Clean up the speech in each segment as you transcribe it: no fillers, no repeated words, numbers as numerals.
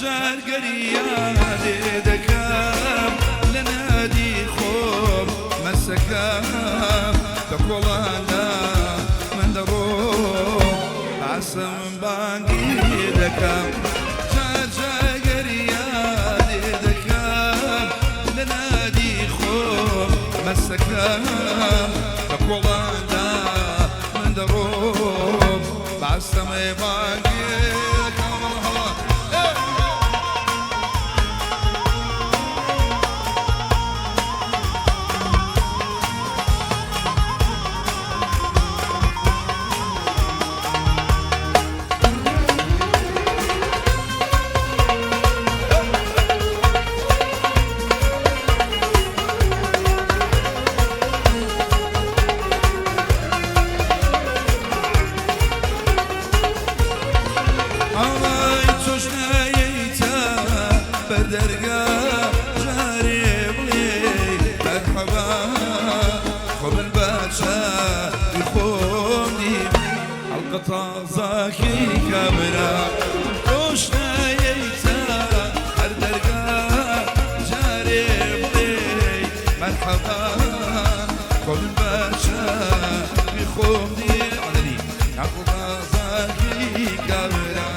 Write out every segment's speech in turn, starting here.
جار گەریان لێ دەکەم لە نادی خۆم مەسەکەم بە کۆڵاندا من دەڕۆم باسم بانگی دەکەم جار جار گەریان لێ دەکەم لە نادی خۆم مەسەکەم بە کۆڵاندا من دەڕۆم باسم بانگی دەکەم. هەڵا. ئاوای تۆش نایەیتە بەردەرگا جارێ بڵێ مەرحەبا، خۆ من بە چاوی خۆم دیم حەڵقە تازاکەی کابرا. تۆش نایەیتە هەر دەرگا جارێ بڵێ مەرحەبا، خۆ من بە چاوی خۆم دیم حەڵقە تازاکەی کابرا.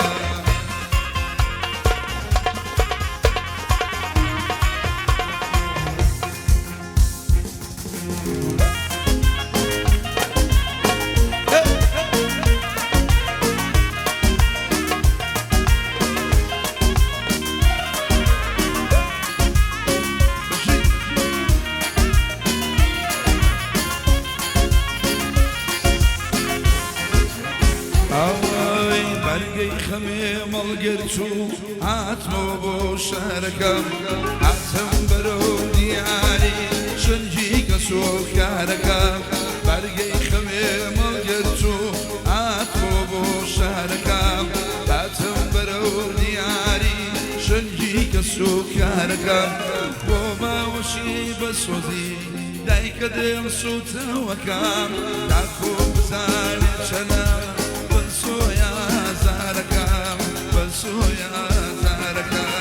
ئاوای بەرگەی خەمێ مەڵگرت و هاتمەوە بۆ شارەکەم، هاتم بەرەو دیاری شەنگی کەس و کارەکەم. بەرگەی خەمێ مەڵگرت و هاتمەوە بۆ شارەکەم، هاتم بەرەو دیاری شەنگی کەس و کارەکەم. بۆ باوەشی بە سۆزی دایکە دڵ سوتەوەکەم، تاکو بزانێ چەنە بەسۆیا زارەکەم، بەسۆیا زارەکەم.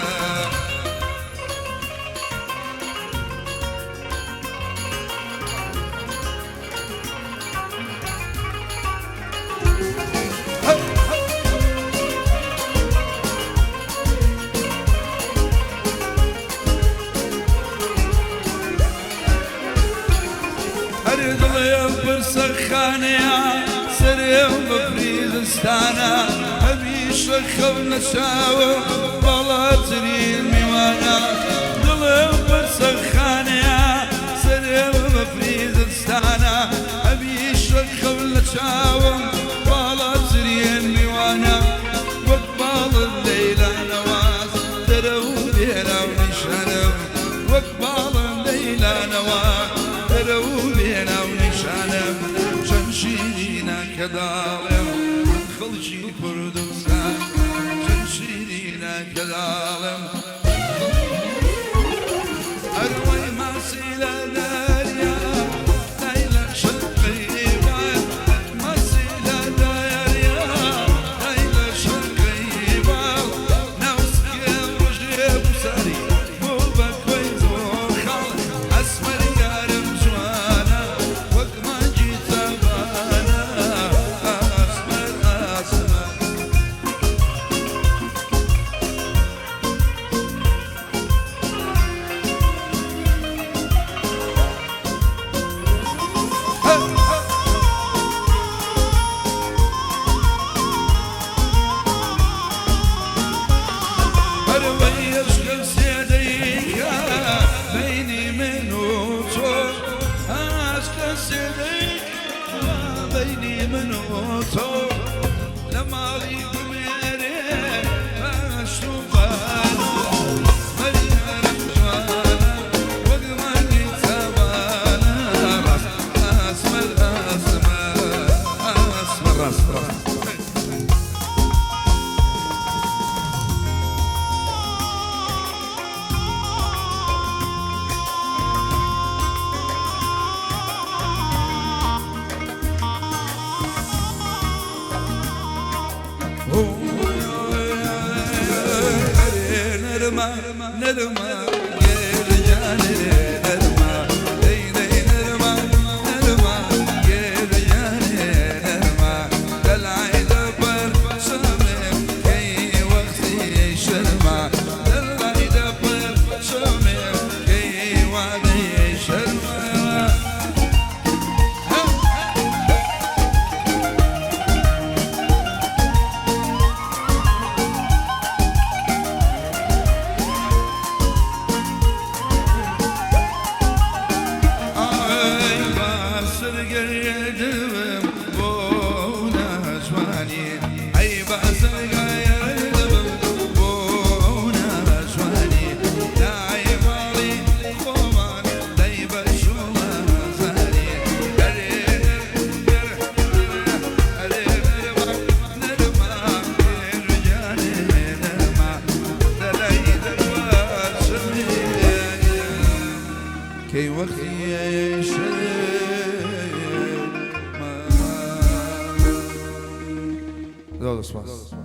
هەر دڵێم پرسەخانەیە سەرێم بە فریزستانە، هەمیشە خەو لە چاوم باڵاترین میوانە. دڵێم پرسەخانەیە سەرێم بە فریزستانە، هەمیشە خەو لە چاوم باڵاترین میوانە. وەک باڵت لەیلا نەواز دەرە و لێرا و نیشانم، وەک باڵم لەیلا نەواز دەرە و لێرا و نیشانم. چەند شیرینە کە داڵێم من خەڵکی کوردستان، چەند شیرینە کە داڵێم. ئەروەی ماسی لە دەریا دای لە شەقەی بان، ماسی لە دەریا دای لە شەقەی بان، ناوسکێم ڕژێ بوساری بۆ بە کۆی زۆر خاڵ. ئەسمەر یارم جوانە وەک مانگی تابانە، ئەسمەر ئەسمەر. کەی وەختی زۆر سپاس.